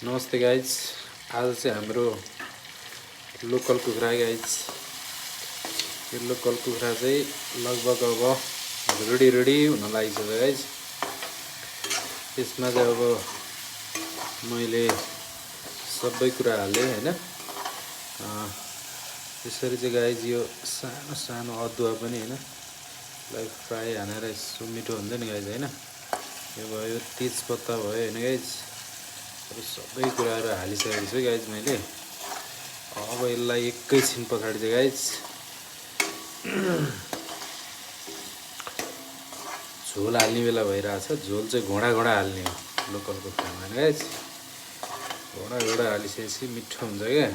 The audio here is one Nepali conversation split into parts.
नमस्ते गाइज। आज चाहिँ हाम्रो लोकल कुखुरा गाइज। यो लोकल कुखुरा चाहिँ लगभग अब रेडी हुन लागिसक्यो गाइज। यसमा चाहिँ अब मैले सबै कुरा हालेँ हैन। यसरी चाहिँ गाइज यो सानो सानो अदुवा पनि हैन लाइक फ्राई हानेर यसो मिठो हुन्छ नि गाइज हैन। यो भयो तेजपत्ता भयो हैन गाइज। अब सबै कुराहरू हालिसकेको छु गाइज मैले। अब यसलाई एकैछिन पछाडि चाहिँ गाइज झोल हाल्ने बेला भइरहेछ। झोल चाहिँ घोडा हाल्ने हो लोकल कुखुरामा हैन गाइज। घोडा हालिसकेपछि मिठो हुन्छ क्या।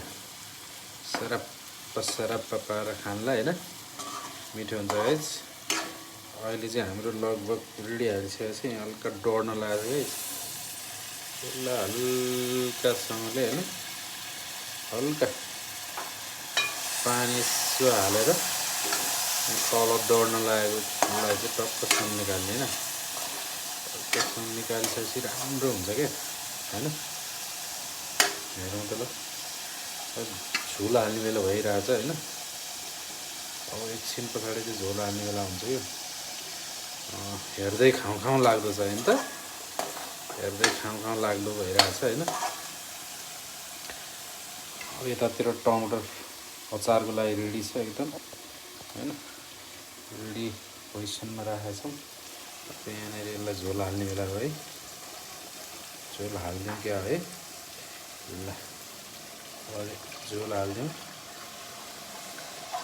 सराप्पा पारेर खानलाई हैन मिठो हुन्छ गाइज। अहिले चाहिँ हाम्रो लगभग रेडी हालिसकेपछि हल्का डढ्न लाग्यो गाइज। यसलाई हल्कासँगले हैन हल्का पानी यसो हालेर तल डढ्न लागेकोलाई चाहिँ टक्कसँग निकाल्ने हैन। टक्कसँग निकालिसकेपछि राम्रो हुन्छ क्या हैन। हेरौँ त ल, झोल हाल्ने बेला भइरहेछ हैन। अब एकछिन पछाडि चाहिँ झोल हाल्ने बेला हुन्छ यो। हेर्दै खाउँ लाग्दो छ हैन त। हेर्दै खाउँ लाग्दो भइरहेछ हैन। अब यतातिर टमाटर अचारको लागि रेडी छ एकदम हैन। रेडी पोजिसनमा राखेका छौँ। यहाँनिर यसलाई झोल हाल्ने बेला भयो है। झोल हालिदिउँ क्या है। ल झोल हालिदिउँ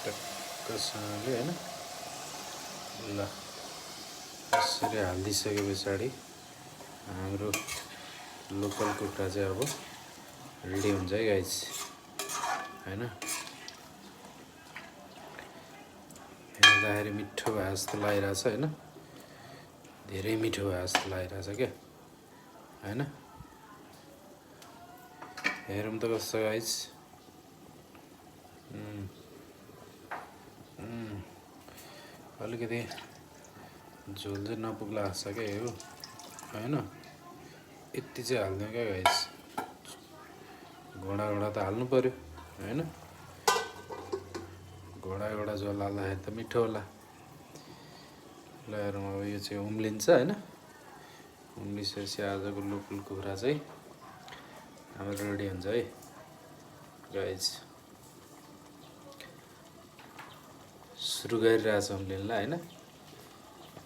टक्कसँगले हैन। ल यसरी हालिदिइसके पछाडि हाम्रो लोकल कुखुरा चाहिँ अब रेडी हुन्छ है गाइज हैन। हेर्दाखेरि मिठो भए जस्तो लागिरहेछ हैन। धेरै मिठो भए जस्तो लागिरहेछ क्या हैन। हेरौँ त कस्तो गाइज। अलिकति झोल चाहिँ नपुग्ला जस्तो क्या यो हैन। यति चाहिँ हाल्दिउँ क्या गाइज। घोडा त हाल्नु पर्यो हैन। घोडा झोल हाल्दाखेरि त मिठो होला। ल हेरौँ अब यो चाहिँ उम्लिन्छ हैन। उम्लिसकेपछि आजको लोकल कुखुरा चाहिँ हाम्रो रेडी हुन्छ है गाइज। सुरु गरिरहेछ उम्लिनलाई हैन।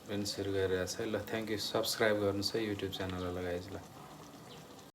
पनि सुरु गरिरहेछ है। ल थ्याङ्क यू। सब्सक्राइब गर्नुहोस् है युट्युब च्यानललाई गाइज। ल